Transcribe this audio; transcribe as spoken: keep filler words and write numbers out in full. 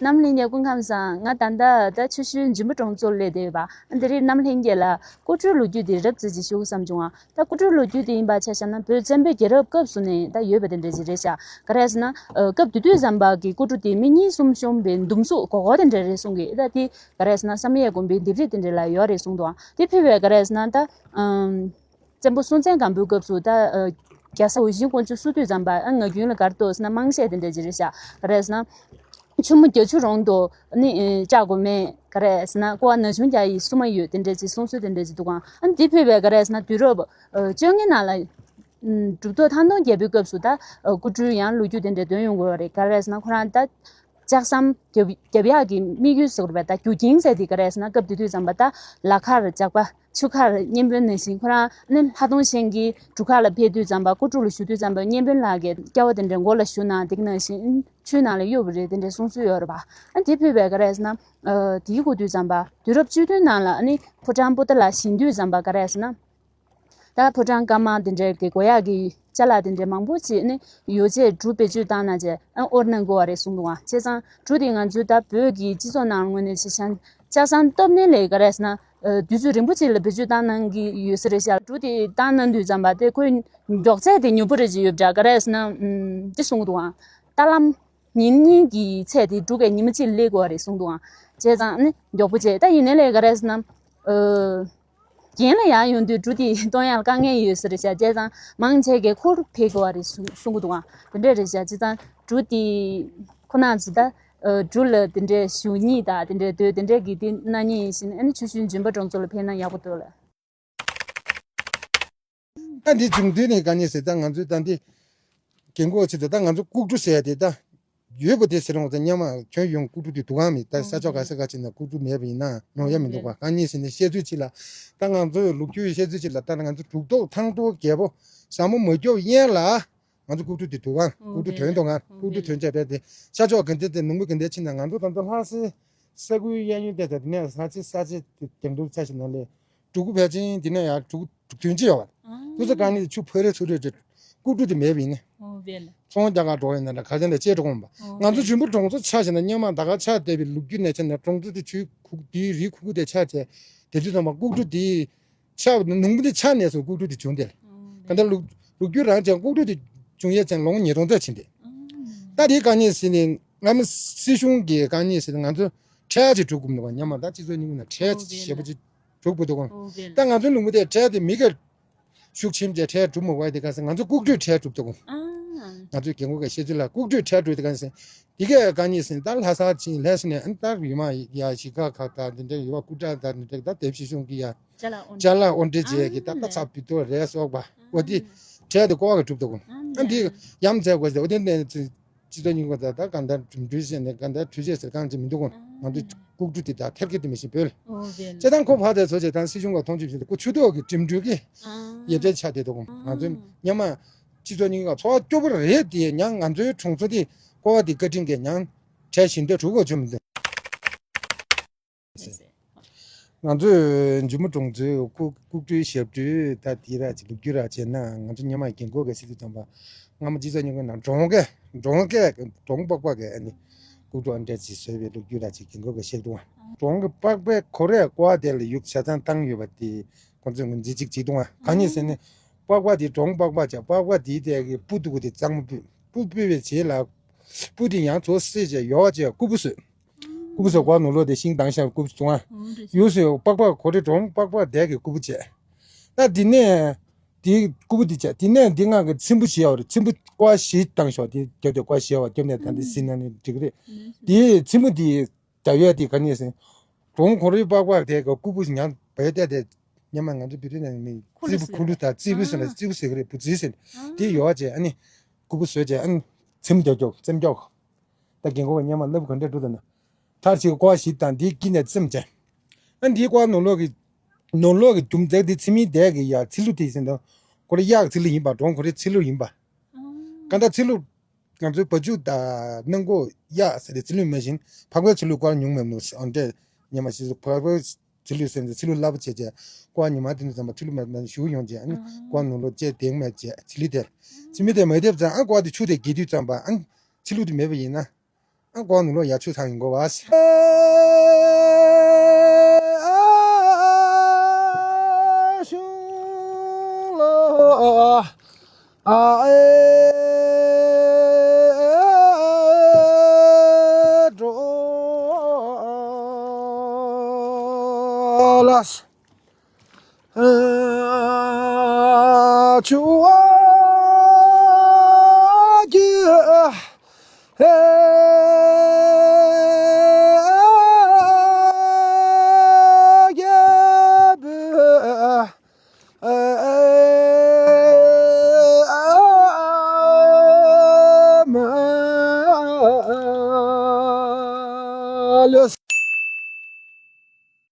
རྣམ་ལྷན་རྒྱས་སྐུ་ཁམས་བཟང་། ང་ད་ལྟ་ད་ཆུ་ཤུལ་འཇིམ་པ་གྲོང་ཚོར་སླེབས་བསྡད་ཡོད་པ། འདི་རིང་རྣམ་ལྷན་རྒྱས་ལ་སྐུ་སྤྲུལ་ལོ་རྒྱུས་དེ་རོབ་ཙམ་ཅིག་ཞུ་བསམ་བྱུང་བ། ད་སྐུ་སྤྲུལ་ལོ་རྒྱུས་དེ་ཡིན་པ་ཆ་བཞག་ན་བོད་བཙན་པོའི་རྒྱལ་རབས་སྐབས་སུ་ནས་ད་ཡོད་པ་དེ་འདྲ་ཅིག་རེད་ཤག་ག་རེ་ཟེར་ན། ཨ། སྐབས་དེ་དུས་ཙམ་པ་གི་སྐུ་སྤྲུལ་དེ་མི་གཉིས་གསུམ་གཤོམ་པའི་འདུམ་གཟུགས་གོ་གོ་དེ་འདྲ་རེད་གསུང་གི། ད་དེ་ག་རེ་ཟེར་ན་བསམ་ཡས་དགོན་པའི་ལྡེབས་རིས་དེ་འདྲ་ལ་ཡོད་རེད་གསུང་འདུག་ཨང་། དེ་ཕུད་པའི་ག་རེ་ཟེར་ན་ད། ཨམ། བཙན་པོ་སྲོང་བཙན་སྒམ་པོའི་སྐབས་སུ་ད། ཨ། རྒྱ་བཟའ་འུ་བཞིའི་དཀོན་མཆོག་བསུ་དུས་ཙམ་པ། ཨ། ངག་རྒྱུན་ལ་ག་རེ་འདུག་ཟེར་ན་དམངས་གཞས་དེ་འདྲ་ཅིག་རེད་ཤག་ག་རེ་ཟེར་ན། ཆུ་མོ་རྒྱ་ཆུ་རོང་དུ་ནི། ཨེ། བཅག་དགོས་མེད། ག་རེ་ཟེར་ན་ཀོ་བ་ན་ཆུང་རྒྱ་ཡི་སྲུ་མ་ཡོད། དེ་འདྲ་ཅིག་གསུང་སྲོལ་དེ་འདྲ་ཅིག་འདུག་ཨང་། ཨ་ནི་དེ་ཕུད་པའི་ག་རེ་ཟེར་ན་དུས་རབས། ཨ། བཅོ་ལྔའི་ནང་ལ། ཨམ། གྲུབ་ཐོབ་ཐང་སྟོང་རྒྱལ་པོའི་སྐབས་སུ་ད། ཨ། སྐུ་སྤྲུལ་ཡང་ལོ་རྒྱུས་དེ་འདྲ་འདོན་ཡོང་གི་ཡོད་རེད། ག་རེ་ཟེར་ན་ཁོ་རང་ད། ལྕགས་ཟམ་རྒྱབ་རྒྱབ་ཡག་གི་དམིགས་ཡུལ་ཟེར་བ་ད་རྒྱུ་རྐྱེན་ཟེར་དེ་ག་རེ་ཟེར་ན། སྐབས་དེ་དུས་ཙམ་པ་ད་ལ་ཁར་ཇག་པ། ཆུ་ཁར་གཉེན་དཔོན་ནང་བཞིན། ཁོ་རང་ནི་ལྷ་སྟོང་ཤན་གྱི་གྲུ་ཁ་ལ་ཕེབས་དུས་ཙམ་པ། སྐུ་སྤྲུལ་ལ་ཞུ་དུས་ཙམ་པ་གཉེན་དཔོན་ལགས་ཀྱིས་སྐྱ་བ་དེ་འདྲ་མགོ་ལ་གཞུ་ན་དེ་ག་ནང་བཞིན་ཆུའི་ནང་ལ་གཡུག་པ་རེད། དེ་འདྲ་གསུང་སྲོལ་ཡོད་རེད་པ། ཨ། དེ་ཕུད་པའི་ག་རེ་ཟེར་ན། ཨ། དེའི་འགོ་དུས་ཙམ་པ་དུས་རབས་བཅུ་བདུན་ནང་ལ་ནི་ཕོ་བྲང་པོ་ཏཱ་ལ་བཞེངས་དུས་ཙམ་པ་ག་རེ་ཟེར་ན། ད་ཕོ་བྲང་དཀར་དམར་དེ་འདྲའི་གི་དགོས་ཡག་གི་ཅ་ལག་དེ་འདྲའི་མང་པོ་ཅིག་ནི་ཡོ་བྱད་གྲུ་བེད་སྤྱོད་བཏང་ན་བྱས། ཨ། དབོར་གནང་དགོས་པ་རེད་གསུང་འདུག་ཨང་། བྱས་ཙང་གྲུ་དེ་ང་ཚོའི་ད་བོད་ཀྱི་སྤྱི་ཚོགས་ནང་ངོས་ནས་བྱས་ཙང་ལྕགས་ཟམ་བཏབ་ནས་ལས་ག་རེ་ཟེར་ན། ཨ། དུས་ཚོད་རིང་པོ་ཅིག་ལ་བེད་སྤྱོད་བཏང་གནང་གི་ཡོད་ས་རེད་ཤག་གྲུ་དེ་བཏང་གནང་དུས་ཙམ་པ་དེ་ཁོའི་མགྱོགས་ཚད་དེ་མྱུར་པོ་རེད་ཅིག་ཡོད་པ་འདྲ། ག་རེ་ཟེར་ན། ཨམ། འདི་གསུང་གི་འདུག་ཨང་། ད་ལམ། ཉིན་གཉིས་ཀྱི་ཚད་དེ་གྲུ་གས་ཉི་མ་གཅིག་སླེབས་དགོས་པ་རེད་གསུང་འདུག་ཨང་། བྱས་ཙང་ནི་མགྱོགས་པོ་བྱས། ད་ཡིན་ནའི་ལས་ག་རེ་ཟེར་ན། ཨ། རྒན་ལ་ཡར་ཡོང་དུས་གྲུ་དེ་གཏོང་ཡག་དཀའ་ངལ་ཡོད་ས་རེད་ཤག་བྱས་ཙང་མང་ཆེ་གས་ཁོ་རང་ཕེབས་དགོས་པ་རེད་གསུང་གསུང་གི་འདུག་ཨང་། དེ་འདྲ་རེད་ཤག་བྱས་ཙང་གྲུ་དེ་ཁོ་ན་ཚོ་ད། ཨ། གྲུ་ལ་དེ་འདྲའི་བཞུགས་མཁན་དང་དེ་འདྲའི་སྡོད་དེ་འདྲའི་གི་དེ་གནང་མཁན་ཡིན་ཕྱིན། ཨ་ནི་ཆུ་ཤུལ་འཇིམ་པ་གྲོང་ཚོ་ལ་ཕེབས་ན་ཡག་པོ་འདུག་ལ། ད་འདི་བྱུང་དུས་ནས་ག་ནས་ཟེར། ད་ང་ཚོས་ད་འདི་རྒན་གོག་ཆེད་དུ་ད་ང་ཚོ་ལྐུགས་གྲུ་ཟེར་ཡ་དེ་ད་ཡོད་པ་དེ་ཟེར་འོང་ཙང་། སྔོན་མ་ཁྱོན་ཡོངས་ལྐུགས་གྲུ་དེ་འདུག་གམ་མེད། ད་ས་ཕྱོགས་ག་ས་ག་ཅིག་ན་ལྐུགས་གྲུ་མེད་པ་ཡིན་ན་ཡོང་ཡ་མི་འདུག་ག་གང་ཡིན་ཟེར་ན་བཤད་ཚུལ་གཅིག་ལ། ད་ང་ཚོའི་ལོ་རྒྱུས་བཤད་ཚུལ་གཅིག་ལ། ད་ང་ཚོ་གྲུབ་ཐོབ་ཐང་སྟོང་རྒྱལ་པོ་ཟབ་མོ་མ་སྐྱོབ་སྔོན་ལ། ང་ཚོ་ལྐུགས་གྲུ་དེ་འདུག་ག་ལྐུགས་གྲུ་དོན་དུ་ང་ལྐུགས་གྲུ་དོན་བྱས་པས་དེ་ཤར་ཕྱོགས་ག་འདྲ་དེ་ནུབ་མོ་ག་འདྲ་ཕྱིན་ན། ང་ཚོ་ད་ལྟ་ལྷ་སའི་ས་ཁུལ་གཡས་གཡོན་དེ་དང་དེ་ནས་ས་ཆེ་ས་ཆེ་དེ་དེང་དུ་ཆ་ཞིག་ན་ལས་འབྲུ་གུ་ཕལ་ཆེར་དེ་ནས་ཡར་དྲུག་དྲུག་བདུན་ཅིག་ཡོད་པ། དུས་ཚོད་གང་ནས་ཆུ་ཕ་རེ་ཚུར་རེ་ལྐུགས་གྲུ་དེ་མེད་པ་ཡིན་ནི། ཚོང་རྒྱག་ག་འགྲོ་ཡིན་ན་འདྲ། ག་ཅན་ལ་ཅེ་འགྲོ་གོམ་པ། ང་ཚོ་འཇིམ་པ་གྲོང་ཚོ་ཆ་ཞིག་ན་སྔོན་མ་ད་ག་ཆགས་བསྡད་པའི་ལོ་རྒྱུས་ནས་ཆ་ན་གྲོང་ཚོ་དེ་ཆུའི་ཁུག་དེའི་རི་ཁུག་ཁུག་དེ་ཆགས་བྱས། དེ་དུས་ཙམ་པ་ལྐུགས་གྲུ་དེ། ཆགས་ནུབ་མོ་དེ་ཆགས་ནས་སུ་ལྐུགས་གྲུ་དེ་བྱུང་སྟེ། ག་འདྲ་ལུག་ལུག་རྒྱུ་རང་ཅན་ལྐུགས་གྲུ་དེ་བྱུང་ཡས་ཅན་ལོ་ངོ་ཉིས་སྟོང་ཙམ་ཕྱིན་ཏེ། ད་དེའི་གང་ཉིད་ཟིན་ནས་ང་མི་སྲིད་གཞུང་གི་གང་ཉིད་ཟིན་ནས་ང་ཚོ་ཁྲལ་ཅིག་སྒྲུབ་དགོས་མི་འདུག་ག་སྔོན་མ་ད་སྤྱི་ཚོགས་རྙིང་པ་ན་ཁྲལ་ཞེ་པོ་ཅིག་སྒྲུབ་དགོས་འདུག་ག་ད་ང་ཚོའི་ལུག་མོ་དེ་ཁྲལ་དེ་མི་ག་ཤུགས་ཆེན་པོ་ཅིག་ཁྲལ་སྒྲུབ་མི་དགོས་དེ་ག་ཟིན། ང་ཚོ་ལྐུགས་གྲུ་ཁྲལ་སྒྲུབ་དགོས། ང་ཚོའི་རྒན་གོག་གི་བཤད་ཚུལ་ལ་ལྐུགས་གྲུ་ཁྲལ་སྒྲུབ་དེ་ག་ཟིན། དེ་ག་གང་ཉིད་ཟིན། ད་ལྷ་ས་ཕྱིན་ལྷ་ས་ནས་ཨ་ནི་ད་ཡུལ་མ་ཡ་གཞིས་ཀ་ཁག་ད་འདི་འདྲ་ཡུལ་བ་སྐུ་དྲག་ད་འདི་འདྲ་ད་དེབ་སྲིད་གཞུང་གི་ཡ། ཅ་ལག་དབོར་འདྲེན་བྱས་ཀྱི་ད་ད་ཚ་བི་ཏོ་རེད་སོགས་པ་འོ་དེ་ཁྲལ་དེ་ཀོ་བ་གི་གྲུབ་འདུག་གོ་ཨ་འདི་ཡམ་བྱས་དགོས་ཟེར། འོ་དེ་ནས་སྤྱི་ཚོགས་རྙིང་པ་ད་ད་གང་ལྟར་འགྲིམ་འགྲུལ་བྱས་ནས་གང་ལྟར་འགྲུལ་བྱས་ཟེར་གང་ཅི་མི་འདུག་གོ་ང་ཚོ་ལྐུགས་གྲུ་དེ་ད་ཐེར་ཀེ་དེ་མི་ཤེས་བོད་ལ་བྱས་ཙང་ཁོ་ཕར་དེ་ཚོ་བྱས་ཙང་སྲིད་གཞུང་ག་མཐོང་ཆུང་བྱས་ཏེ་ཁོ་ཆུ་ཐོག་གི་འགྲིམ་འགྲུལ་གྱི་ཡ་བྲལ་ཆགས་བསྡད་འདུག་གོ་ང་ཚོ་སྔོན་མ་སྤྱི་ཚོགས་རྙིང་པ་འཚོ་བ་སྐྱོ་པོ་རེད་དེ་ཡང་ང་ཚོའི་གྲོང་ཚོ་དེ་ཀོ་བ་དེ་བཀའ་དྲིན་གྱིས་ཡང་ཁྲལ་ཞིང་འདོད་གྲུབ་དགོས་བྱུང་མི་འདུག་ང་ཚོས་འཇུ་མུ་གྲོང་ཚོའི་ལྐུགས་ལྐུགས་འགྲུལ་ཞབས་འགྲུལ་ད་དེ་ར་ཅིག་ལོ་རྒྱུས་ར་བྱས་ན། ང་ཚོ་སྔོན་མ་རྒན་གོག་གི་སྲིད་དུས་ཙམ་པ་སྔ་མོ་སྤྱི་ཚོགས་རྙིང་པའི་ནང་གྲོང་གི་གྲོང་གི་གྲོང་པགས་པ་གི་ཨ་ནི་ལྐུགས་འགྲོ་འདྲ་ཅིག་བཟོས་པའི་ལོ་རྒྱུས་ར་ཅིག་རྒན་གོག་གི་བཤད་འདུག་གྲོང་གི་པགས་པའི་གོ་རེ་ཀོ་བ་དེ་ལ་ཡུག་ཆ་ཚང་བཏང་ཡོད་པ་དེ་ཁོང་ཚོས་ངོས་འཛིན་ཅིག་བྱེད་འདུག་གང་ཡིན་ཟེར་ན་པགས་པ་དེ་གྲོང་པགས་པ་བྱས། པགས་པ་དེའི་ཐད་ཀྱི་སྤུ་འདུག་གོ་དེ་གཙང་མ་སྤུས་སྤུ་སྤུས་པའི་རྗེས་ལ་སྤུ་དེ་ཡང་བཙོ་བསྲེས་བྱས་ཡོ་བྱས་ཀུ་པུ་བཟོས། ཀུ་པུ་སོ་ཀོ་ནུ་ལོ་དེ་ཤིང་དང་ཤ་ཀུ་པུ་བཙོང་ཨ། ཡུ་སོ་པག་པ་གོ་རེ་གྲོང་པག་པ་དེ་གི་ཀུ་པུ་བྱས། ད་དེ་ནས་དེ་ཀུ་པུ་དེ་བྱས། དེ་ནས་འདི་ང་གི་ཚིམ་བུ་བྱས་ཡོད་རེད། ཚིམ་བུ་ཀོ་བ་བཞི་བཏང་ཤོག་དེ་རྒྱབ་དེ་ཀོ་བ་བཞི་ཡོད་རྒྱབ་ནས་ད་འདི་ཟིན་ན་ནི་འགྲིག་གི་རེད། དེ་ཚིམ་བུ་དེ་ད་ཡོད་དེ་ག་ནས་ཟིན། གྲོང་གོ་རེ་པག་པ་དེ་གི་ཀུ་པུ་ཉང་བས་བལྟས་ཏེ་སྔོན་མ་ང་ཚོ་བོད་དུ་ནང་མི་རྩིས་པུ་ཁུ་ལུ་ད་རྩིས་པུ་ཟེར་ན་རྩིས་པུ་ཟེར་གི་རེད། བུ་རྩིས་ཟེར་དེ་ཡོད་བྱས་ཨ་ནི་ཀུ་པུ་བཟོས་བྱས་ཨ་ནི་ཚིམ་རྒྱག་རྒྱོག་ཚིམ་རྒྱོག་ད་རྒན་གོག་གི་སྔོན་མ་ལབ་ག་འདྲ་འགྲོ་ད་ན། མཐར་ཕྱིན་ཀོ་བ་ཞིག་དང་འདིའི་དཀྱིལ་ནས་ཚིམ་བྱས། ཨ་འདིའི་ཀོ་བ་ནང་ལོགས་ཀྱི་ནང་ལོགས་ཀྱི་རྒྱུ་མཚན་འདི་ཚིམ་མིའི་འདས་ཀྱི་ཡ་ཚི་ལུ་དེ་ཟིན་དང་ཁོ་རེ་གཡག་ཚི་ལུ་ཡིན་པ། གྲོང་ཁོ་རེ་ཚི་ལུ་ཡིན་པ། གང་ལྟར་ཚི་ལུ་ང་ཚོའི་བ་ཕྱུགས་དང་སྣ་མགོ་གཡག་ཟེར་ཏེ་ཚི་ལུ་མ་བཞིན་ཕག་པའི་ཚི་ལུ་ཀོ་བ་ཉུང་མེད་མོ་ཨོ་འདྲས་ཉི་མ་ཞིག་ཕག་པའི་ཚི་ལུ་ཟེར་ཏེ་ཚི་ལུ་སླ་པོ་བྱས་བྱས་ཀོ་བ་ཉི་མ་དེ་ནས་ཙམ་པ་ཚི་ལུ་མ་མ་ཞུ་ཡོང་བྱས་ཨ་ནི་ཀོ་བ་ནང་ལོགས་བཅད་དེང་མ་བྱས་ཚི་ལུ་དེ་ཚི་མི་དེ་མ་དེབ་ཙང་ཨ་ཀོ་བ་དེ་ཆུ་དེ་རྒྱས་དུས་ཙམ་པ་ཨ་ཚི་ལུ་དེ་མེད་པ་ཡིན་ན། ཨ་གོང་ནུ་ལོ་ཡ་ཆུ་ཚང་ཡིན་གོ་བ།